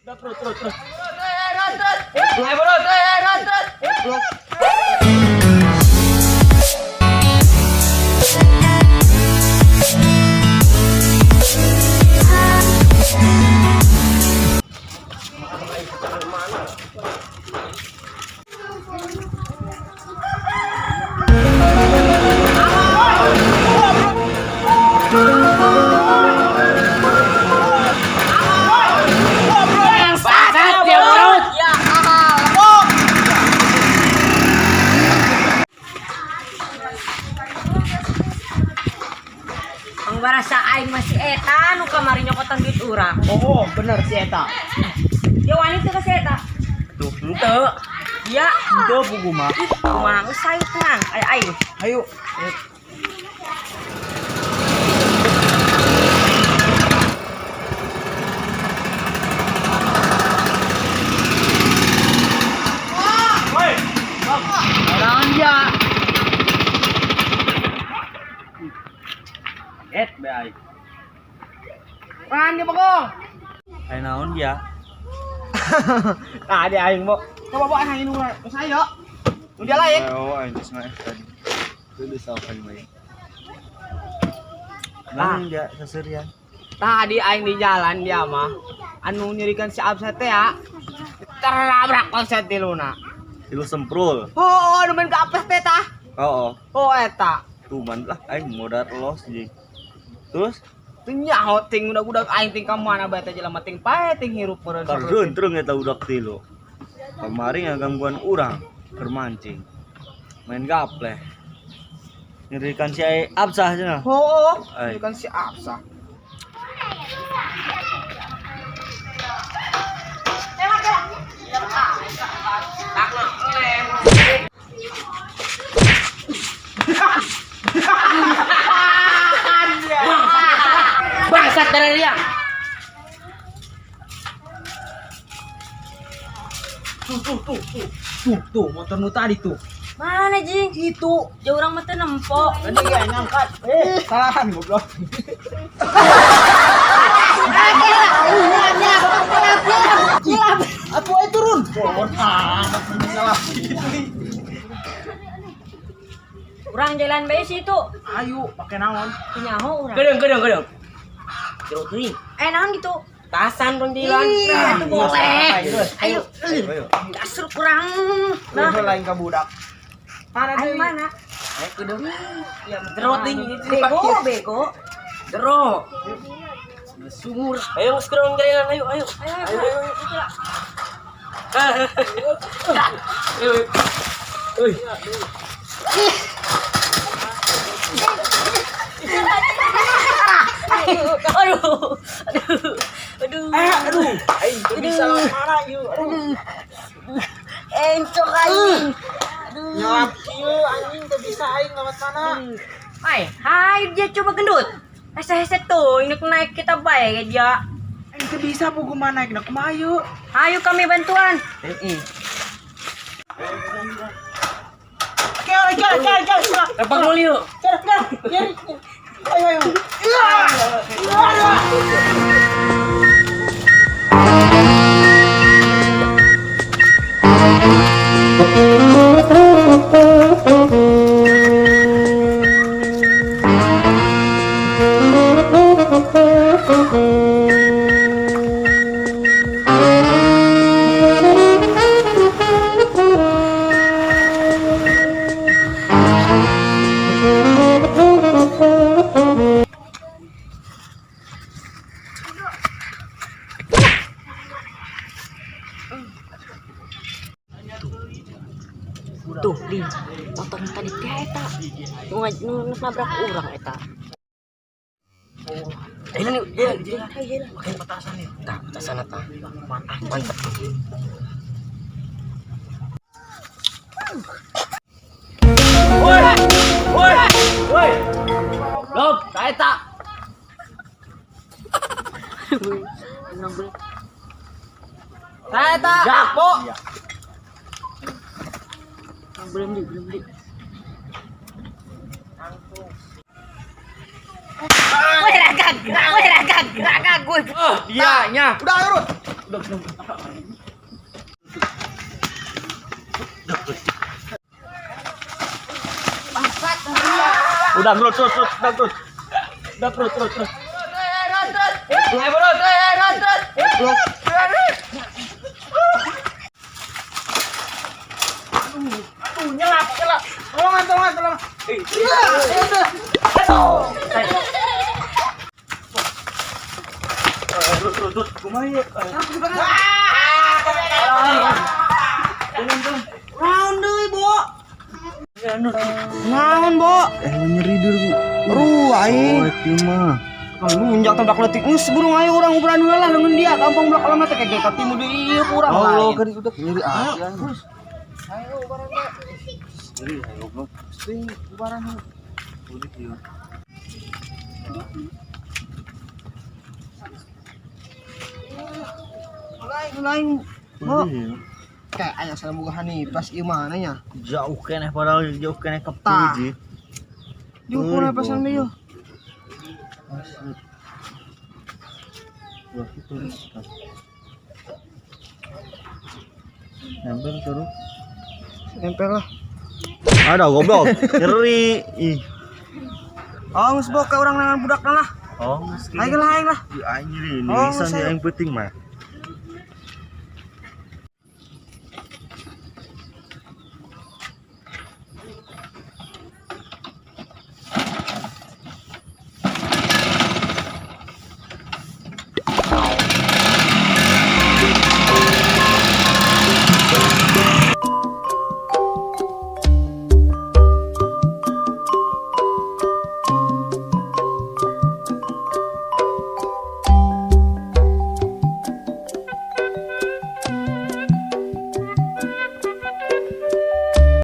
Udah terus terus terus. Ayo bro, terus terus. Bangsat ya bro. Ya, ah, Pangbarasa aing masih eta nu kamari nyokotan duit urang. Oh, bener si eta. Dia wani teu ka si eta. Tuh, henteu. Ya, Henteu pugu mah. ih, kumaha geus sayu tenang. Ayo aing. Ayo. Woi. Jangan dia. Et bae. Ran dia bagong. Aya naon dia? Nah, dia aing, Bo. Coba bawa aing nu saya. Nu dia lain. Oh, aing geus mah tadi. Dulu sampai mah. Nah, dia seserian. Tadi aing di jalan dia mah anu nyerikan si Absa teh ya. Terlabrak konset di luna. Tilu semprul. Oh, nu main ke apes teh tah. Oh, Oh, eta. tuman lah aing modal los jeung. Terus Teu nyaho ting udah-udah aing ting ka mana bae teh jelema ting pae ting hirup meureun. karun terus eta udak tilu. Kemarin gangguan urang keur mancing. Main gapleh. Nyerikan si Absah cenah. Oh, Ai. nyerikan si Absa. Bangsat dari dia. Tuh, tuh, tuh, tuh. Tuh, tuh, motor nu tadi tuh. Mana jing? Itu. Jauh urang mah teu nempo. Tadi ya ngangkat. Eh, salahan goblok. Atuh ayo turun. Salah. Urang jalan bae situ. Ayo, pakai naon? Teu nyaho urang. Gedeng, gedeng, gedeng. Jero teuing. Eh naon gitu? Tasan dong jalan. Ih, atuh boleh. Ayo. Ayo. Kasur kurang. Nah, Nah, lain ka budak. Mana aing deui? mana? Ayo gedeng. Jero teuing. Bego, bego. Jero. Sumur. Ayo geus kurang jalan, ayo, ayo. Ayo, ayo, ayo. Ayo. Ayo. Aduh. Aduh. Aduh. Eh, aduh. Aing teu bisa lawan marah ieu. Aduh. Encok aing. Nyelap ieu anjing teu bisa aing lewat mana. Hai, hai dia coba gendut. Hese-hese tuh, ini naik kita baik dia. Aing teu bisa pugu mana naik kumaha ieu. Ayo kami bantuan. Heeh. Oke, oke, oke, oke, oke. Tebak dulu yuk. Ayo, ayo. Tuh, di motor nu tadi teh eta. Nu nu nu nabrak urang eta. Jalan yuk, jalan, jalan. Ayo jalan. Pakai petasan yuk. Tah, petasan tah. Mantap. Woi, woi, woi. Lop, kaeta. Saya tak. Po. Belum beli, belum beli. Woi, ragag, woi, ragag, ragag gue. Dia nya. Udah, turun. Udah terus terus terus udah terus. Udah terus terus terus. Aduh, nyelap, nyelap. Tolongan, tolongan, tolongan. Terus terus terus. Kumaha ieu? Naon deui, Bo? Naon, Bo? Nyeri dulu. Aduh, aing. Oh, itu mah. Lunjak tabrak leutik. Geus burung ayo urang ukuran heula lah leungeun dia gampang blok alam teh kayak katimu deui ieu ku urang Oh, lain. kan udah nyeri aja. Terus. Ayo ubaran Bo. Nyeri ayo goblok. Sing ubaran heula. Udah ieu. Lain lain. Bo. Kayak aya salah boga pas ieu mana nya? Jauh keneh padahal jauh keneh ke Tah. puji. Jauh kuna pasan deui. Wah, itu nempel terus. Nempel lah. Ada goblok. Nyeri. Ih. Oh, geus Bo ka urang nangan budak lah. Oh, Aing lah, aing lah. Aing nyeri ini. Oh, Isan saya- yang penting mah.